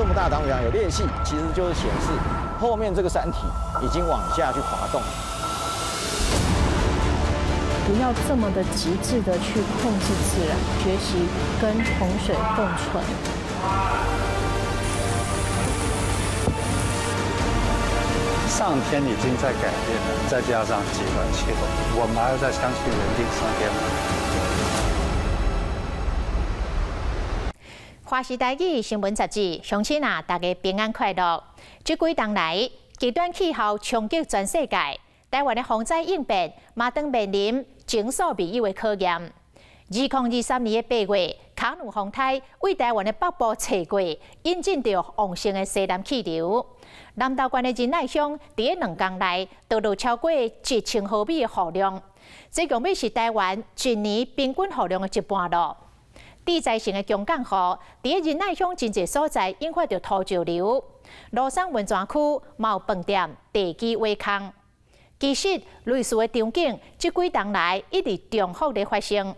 這麼大擋土牆有裂隙，其實就是顯示後面這個山體已經往下去滑動。不要這麼的極致的去控制自然，學習跟洪水共存。上天已經在改變了，再加上極端氣候，我們還要再相信人定勝天嗎？華視台語新聞雜誌，鄉親啊，大家平安快樂。這幾冬來，極端氣候衝擊全世界，台灣的防災應變嘛當面臨前所未有的考驗。2023年的8月，卡努風颱為台灣的北部吹過，引進著旺盛的西南氣流。南投縣的仁愛鄉，佇咧2天內，就落超過1000毫米的雨量，這共欲是台灣一年平均雨量的一半咯。地災性的強降雨，佇咧仁愛鄉真濟所在引發著土石流，蘆山溫泉區嘛有飯店地基挖空。其實類似的場景，這幾冬來一直重複咧發生。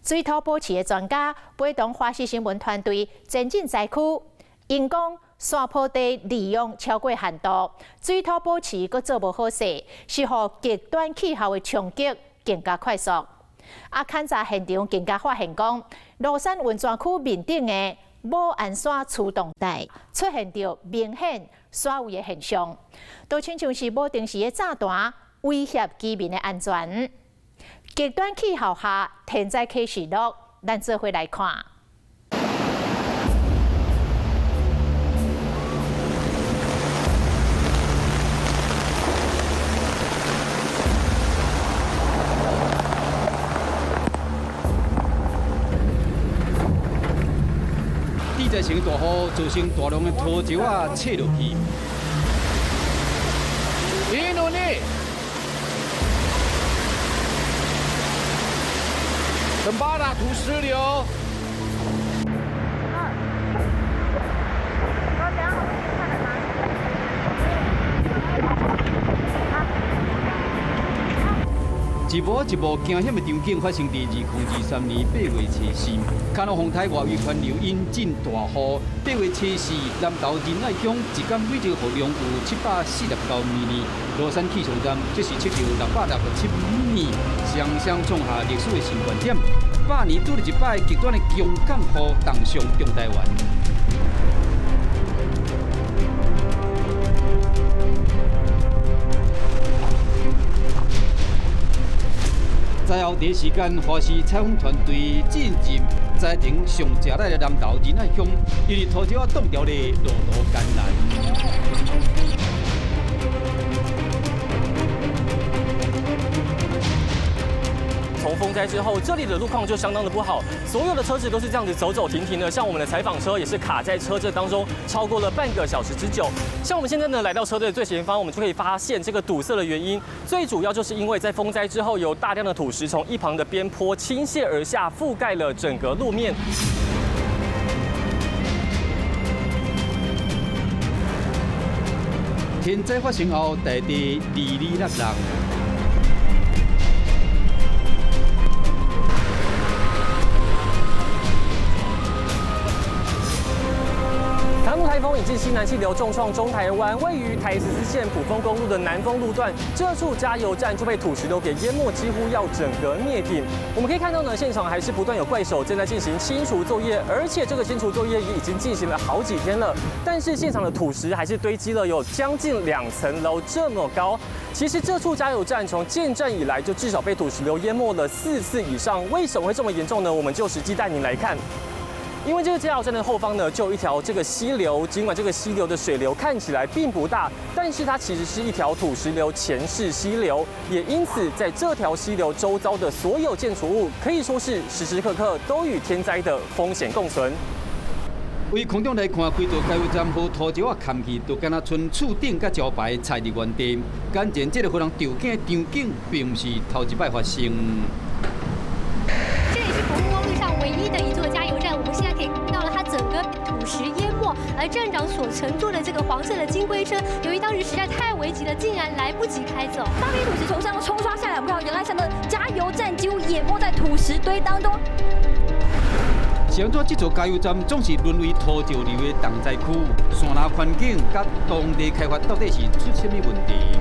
水土保持的專家陪同華視新聞團隊前進災區，𪜶講山坡地利用超過限度，水土保持閣做無好勢，是予極端氣候的衝擊更加快速。啊，勘查現場更加發現講，蘆山溫泉區面頂的武安山驅動帶出現著明顯甩位的現象，都親像是無定時的炸彈，威脅居民的安全。極端氣候下，天災啟示錄，咱做伙來看。地災性大雨造成大量的土石啊，切落去。你努力。巴達土石流。一幕一幕驚險的場景發生佇2023年8月24，卡努風颱外圍環流引進大雨。8月24，南投仁愛鄉一天累積雨量有749毫米，蘆山氣象站則是測到667毫米，雙雙創下歷史的新高點。100年拄著一擺極端的強降雨，重傷中台灣。災後第一時間，華視採訪團隊進入災情上吃力的南投仁愛鄉，因為土石啊擋掉咧路途艱難。從風災之後，這裡的路況就相當的不好，所有的車子都是這樣子走走停停的。像我們的採訪車也是卡在車陣當中，超過了半個小時之久。像我們現在呢，來到車隊的最前方，我們就可以發現這個堵塞的原因，最主要就是因為在風災之後，有大量的土石從一旁的邊坡傾瀉而下，覆蓋了整個路面。天災發生後，大地離離落落。卡努颱風引進西南氣流重創中台灣，位於台14線埔豐公路的南豐路段，這處加油站就被土石流給淹沒，幾乎要整個滅頂。我們可以看到呢，現場還是不斷有怪手正在進行清除作業，而且這個清除作業也已經進行了好幾天了，但是現場的土石還是堆積了有將近2層樓這麼高。其實這處加油站從建站以來就至少被土石流淹沒了4次以上，為什麼會這麼嚴重呢？我們就實際帶您來看。因為這個加油站的後方呢，就有一條這個溪流。儘管這個溪流的水流看起來並不大，但是它其實是一條土石流前世溪流，也因此在這條溪流周遭的所有建築物，可以說是時時刻刻都與天災的風險共存。為空中來看，規座加油站予土石仔崁去，就敢若賰厝頂佮招牌踩佇原地。顯然，這個予人著驚的場景，並毋是頭一擺發生。這裡是埔豐公路上唯一的一座加油站，我們現在可以看到了它整個土石淹沒，而站長所乘坐的這個黃色的金龜車，由於當時實在太危急了，竟然來不及開走。大批土石從上沖刷下來，我們看到仁愛鄉的加油站幾乎淹沒在土石堆當中。是是按怎這座加油站總是淪為土石流的重災區？山林環境佮當地開發到底是出啥物問題？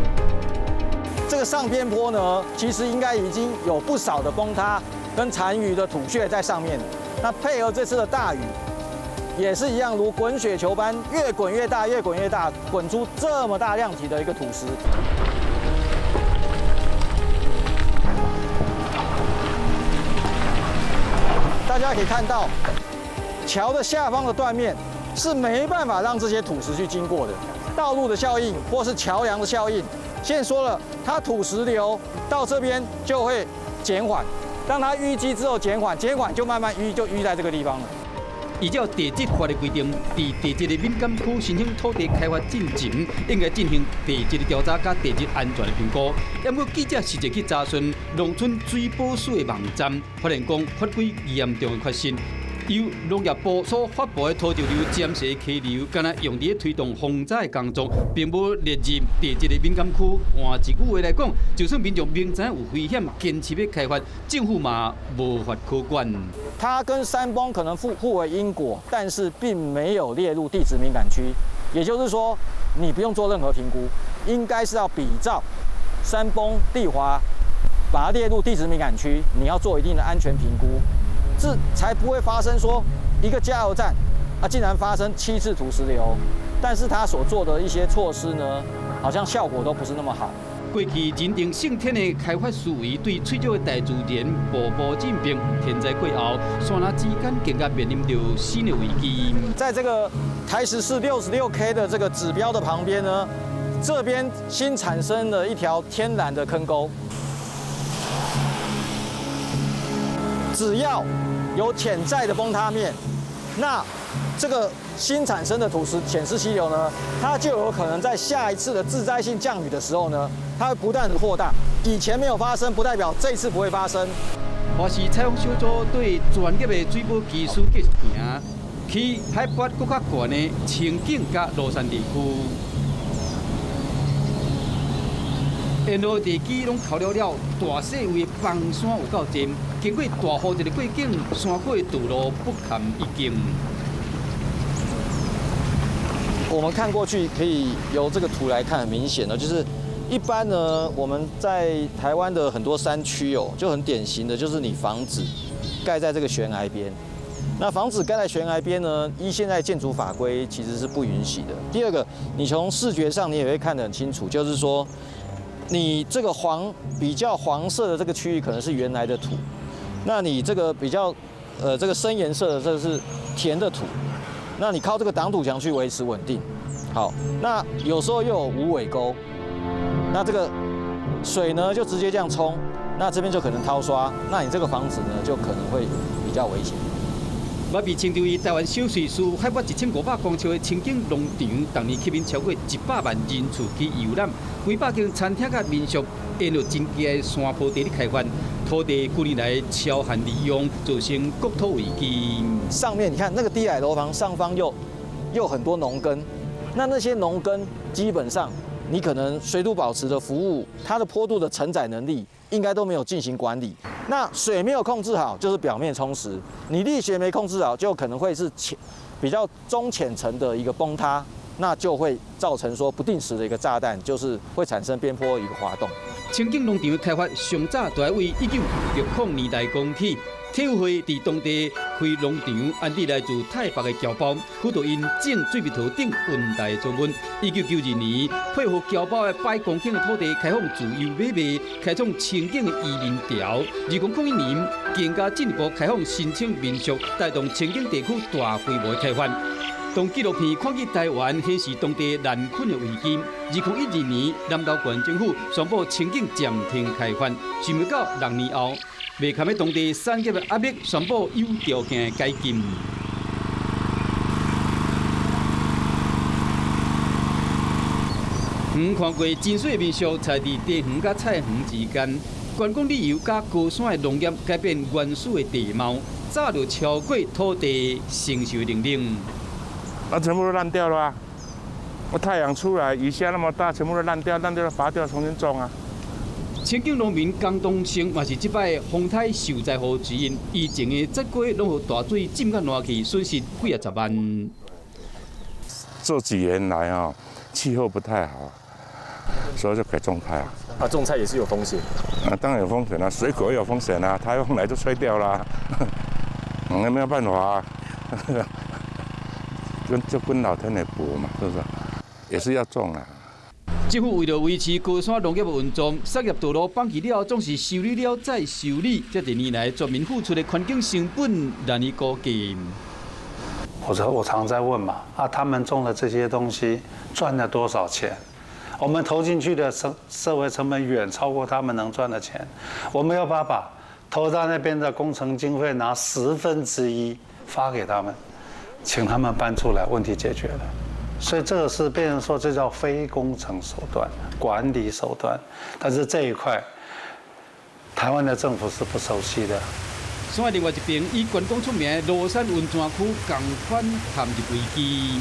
這個上邊坡呢，其實應該已經有不少的崩塌跟殘餘的土屑在上面。那配合這次的大雨，也是一樣，如滾雪球般越滾越大，越滾越大，滾出這麼大量體的一個土石。大家可以看到，橋的下方的斷面是沒辦法讓這些土石去經過的。道路的效應或是橋梁的效應，先說了，它土石流到這邊就會減緩，當它淤積之後減緩，減緩就慢慢淤，就淤在這個地方了。依照地質法的規定，佇地質的敏感區申請土地開發進前，應該進行地質的調查佮地質安全的評估。不過記者實際去查詢農村水保署的網站，發現講法規嚴重的缺失。由農業部所發布的土石流監視溪流，敢若用佇咧推動防災工作，並無列入地質的敏感區。換一句話來講，就算民眾明知有危險，堅持欲開發，政府嘛無法可管。它跟山崩可能互為因果，但是並沒有列入地質敏感區，也就是說，你不用做任何評估，應該是要比照山崩地滑，把它列入地質敏感區，你要做一定的安全評估。這才不會發生說一個加油站啊，竟然發生7次土石流，但是他所做的一些措施呢，好像效果都不是那麼好。過去人定勝天的開發思維，對脆弱的大自然步步進逼。天災過後，山林之間更加面臨著新的危機。在這個台14 66K 的這個指標的旁邊呢，這邊新產生了一條天然的坑溝，只要有潛在的崩塌面，那這個新產生的土石潛勢溪流呢，它就有可能在下一次的致災性降雨的時候呢，它會不斷的擴大。以前沒有發生，不代表這次不會發生。華視採訪小組對專業的水保技術繼續行，去海拔閣較懸的清境佮蘆山地區。沿路地基攏偷了了，大細位的崩山有夠濟，經過大雨一个過境，山谷的道路不堪一擊。我們看過去，可以由這個圖來看，很明顯的，就是一般呢，我們在台灣的很多山區哦，就很典型的就是你房子蓋在這個懸崖邊。那房子蓋在懸崖邊呢，依現在建築法規其實是不允許的。第二個，你從視覺上你也會看得很清楚，就是說，你這個比較黃色的這個區域可能是原來的土，那你這個比較，這個深顏色的這個是填的土，那你靠這個擋土牆去維持穩定。好，那有時候又有無尾溝，那這個水呢就直接這樣沖，那這邊就可能掏刷，那你這個房子呢就可能會比較危險。嘛被稱為台灣小瑞士，海拔1500公尺的清境農場，逐年吸引超過100萬人次去遊覽。幾百間餐廳佮民宿沿著真崎的山坡地咧開發，土地幾年來超限利用，造成國土危機。上面你看那個低矮樓房上方又很多農耕，那些農耕基本上你可能水土保持的服務，它的坡度的承載能力應該都沒有進行管理。那水沒有控制好，就是表面沖蝕；你力學沒控制好，就可能會是比較中淺層的一個崩塌，那就會造成說不定時的一個炸彈，就是會產生邊坡一個滑動。清境農場的開發上早就佇1960年代講起，體育會佇當地開農場，安置來自泰北的僑胞，輔導𪜶種水蜜桃等溫帶作物。1992年，配合僑胞的100公頃的土地開放自由買賣，開創清境的移民潮。2001年，更加進一步開放申請民宿，帶動清境地區大規模的開發。當紀錄片看見台灣顯示當地難困的危機。2012年，南投縣政府宣布清境暫停開發，想袂到6年後，袂堪當地產業的壓力，宣布有條件的解禁。遠看過真媠的民宿，在佇茶園佮菜園之間，觀光旅遊佮高山的農業改變原始的地貌，早就超過土地承受能力。啊，全部都爛掉了啊！我太陽出來，雨下那麼大，全部都爛掉，爛掉了，拔掉重新種啊。清境農民江東生嘛是這擺風颱受災戶之一，伊種的節瓜攏予大水浸甲爛去，損失幾仔十萬。這幾年來啊，氣候不太好，所以就改種菜啊。啊，種菜也是有風險。啊，當然有風險啦，水果也有風險啦，颱風來就吹掉啦，那沒有辦法啊，就跟老天爺搏嘛，是不是？也是要種啊。政府為了維持高山農業的運作，產業道路放棄了，總是修理了再修理。這幾年來，全民付出的環境成本難以估計。我常在問嘛，啊，他們種的這些東西賺了多少錢？我們投進去的社會成本遠超過他們能賺的錢。我們要把投到那邊的工程經費拿1/10發給他們，請他們搬出來，問題解決了。所以這個是變成說，這叫非工程手段、管理手段。但是這一塊，台灣的政府是不熟悉的。所以另外一邊，以觀光出名的蘆山溫泉區，同款陷入危機。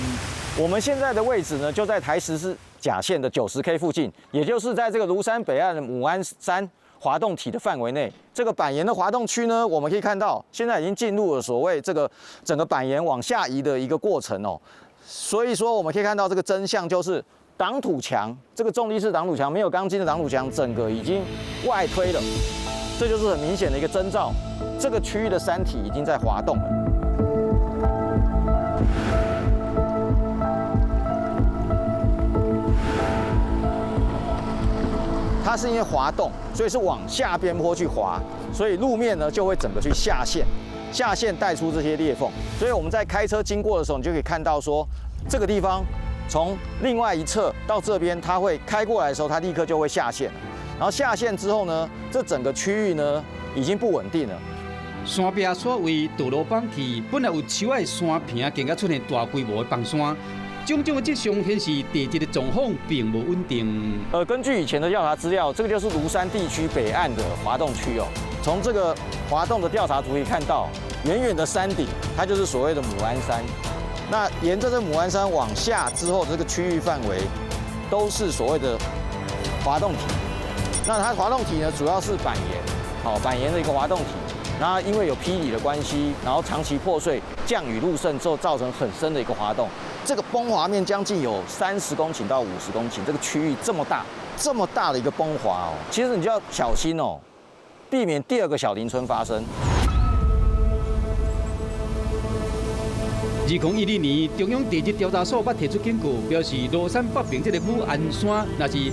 我們現在的位置呢，就在台十四甲線的90K 附近，也就是在這個廬山北岸的母安山滑動體的範圍內。這個板岩的滑動區呢，我們可以看到，現在已經進入了所謂這個整個板岩往下移的一個過程哦。所以說，我們可以看到這個真相就是擋土牆，這個重力式擋土牆沒有鋼筋的擋土牆，整個已經外推了，這就是很明顯的一個徵兆，這個區域的山體已經在滑動了。它是因為滑動，所以是往下邊坡去滑，所以路面呢就會整個去下陷。下陷帶出這些裂縫，所以我們在開車經過的時候，你就可以看到說，這個地方從另外一側到這邊，它會開過來的時候，它立刻就會下陷。然後下陷之後呢，這整個區域呢已經不穩定了。山壁所謂道路放棄，本來有樹仔山坪，更加出現大規模的崩山，種種的跡象顯示地質的狀況並無穩定。根據以前的調查資料，這個就是廬山地區北岸的滑動區哦。從這個滑動的調查圖可以看到，遠遠的山頂，它就是所謂的母安山。那沿着這母安山往下之後，這個區域範圍都是所謂的滑動體。那它滑動體呢，主要是板岩，好，板岩的一個滑動體。那因為有劈理的關係，然後長期破碎、降雨入滲之後，造成很深的一個滑動。這個崩滑面將近有30公頃到50公頃，這個區域這麼大，這麼大的一個崩滑哦，其實你就要小心哦，避免第二個小林村發生。2010年，中央地質調查所捌提出警告，表示廬山北爿這個武安山，若是雨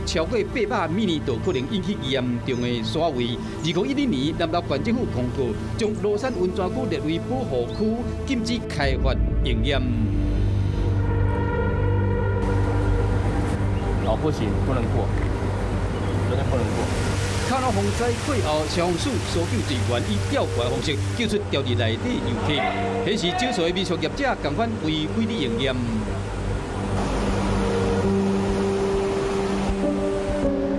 超過800毫米，就可能引起嚴重的水位。2010年，南投縣政府公告，將廬山溫泉區列為保護區，禁止開發營業。哦，不行，不能過，昨天不能過。卡諾風災過後，消防署搜救隊員以吊掛方式救出掉佇內底遊客，顯示少數的民宿業者仝款違規咧營業。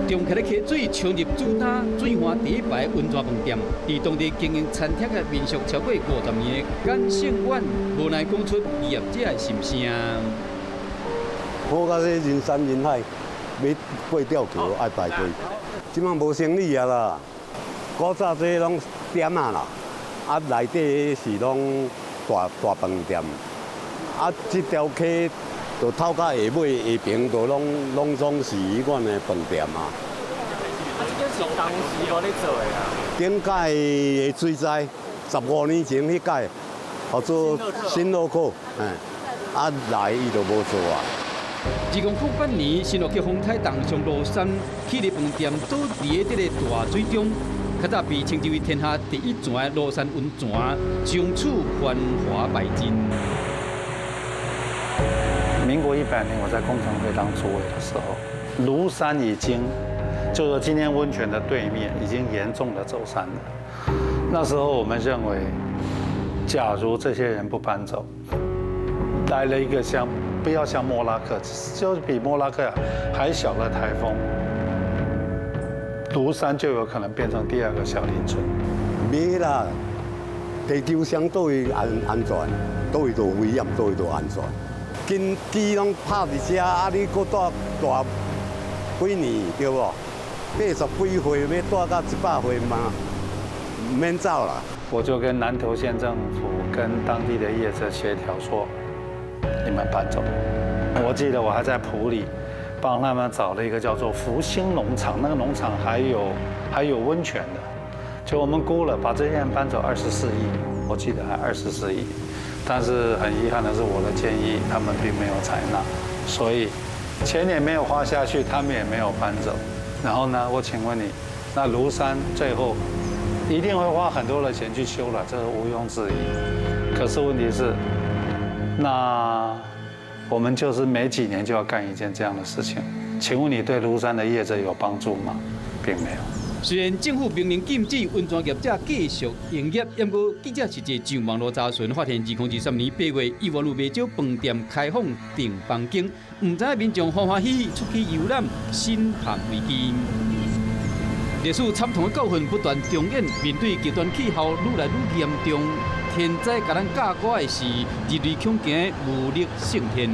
中徛咧溪水衝入主打水岸第一排溫泉飯店，佇當地經營餐廳的民宿超過50年的簡勝遠，無奈講出業者的心聲。好到這人山人海，欲過吊橋愛排隊。這擺無生意啊啦，古早這攏店仔啦，啊內底是攏大大飯店，啊這條溪就頭到下尾下爿就攏總是彼款的飯店啊。啊，這間是當時無咧做的啊。頂屆的水災，15年前彼屆，號做新樂口，啊來伊就無做啊。2008年，新樂克風颱重創廬山，起立飯店倒佇這個大水中，較早被稱之為天下第一泉的廬山溫泉，從此繁華敗盡。民國100年，我在工程會當主委的時候，廬山已經，就是今天溫泉的對面，已經嚴重的走山了。那時候我們認為，假如這些人不搬走，來了一個像。不要像莫拉克，就是比莫拉克還小的颱風，廬山就有可能變成第二個小林村。沒啦，地球上佗位安全，佗位都危險，佗位都安全。根基攏拍佇遮，啊，你閣蹛大幾年，對無？ 80幾歲，欲蹛到100歲嘛，毋免走啦。我就跟南投縣政府跟當地的業者協調說，你們搬走。我記得我還在埔里幫他們找了一個叫做福星農場，那個農場還有溫泉的，就我們估了，把這些人搬走24億，我記得還24億。但是很遺憾的是，我的建議他們並沒有採納，所以錢也沒有花下去，他們也沒有搬走。然後呢，我請問你，那廬山最後一定會花很多的錢去修了，這是毋庸置疑。可是問題是，那我們就是每幾年就要幹一件這樣的事情，請問你對廬山的業者有幫助嗎？並沒有。雖然政府明令禁止溫泉業者繼續營業，毋過記者實際上網路查詢，發現2023年8月，猶原有袂少飯店開放訂房間，毋知影民眾歡歡喜喜出去遊覽，身陷危機。歷史慘痛的教訓不斷重演，面對極端氣候愈來愈嚴重，天災共咱教歌的是人類恐驚無力勝天。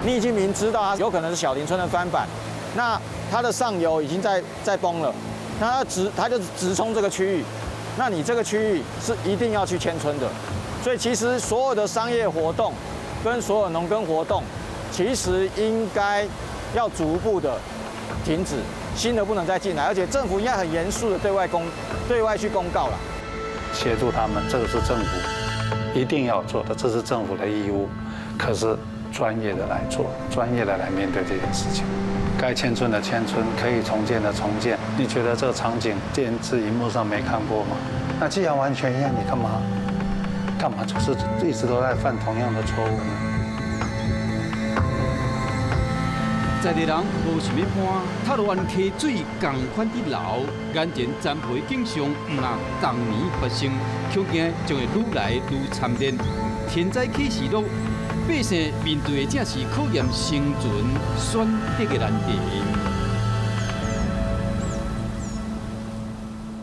你已經明知道它有可能是小林村的翻版，那它的上游已經在崩了。那它就直衝這個區域，那你這個區域是一定要去遷村的，所以其實所有的商業活動跟所有農耕活動，其實應該要逐步的停止，新的不能再進來，而且政府應該很嚴肅的對外去公告了，協助他們，這個是政府一定要做的，這是政府的義務，可是專業的來做，專業的來面對這件事情。該遷村的遷村，可以重建的重建。你覺得這個場景電視螢幕上沒看過嗎？那既然完全一樣，你幹嘛？幹嘛就是一直都在犯同樣的錯誤呢？在地人無想欲搬，塔羅灣溪水仝款佇流，眼前殘破景象，毋若當年發生，恐驚將會愈來愈慘烈。天災啟示錄。百姓面對的正是考驗生存選擇的難題。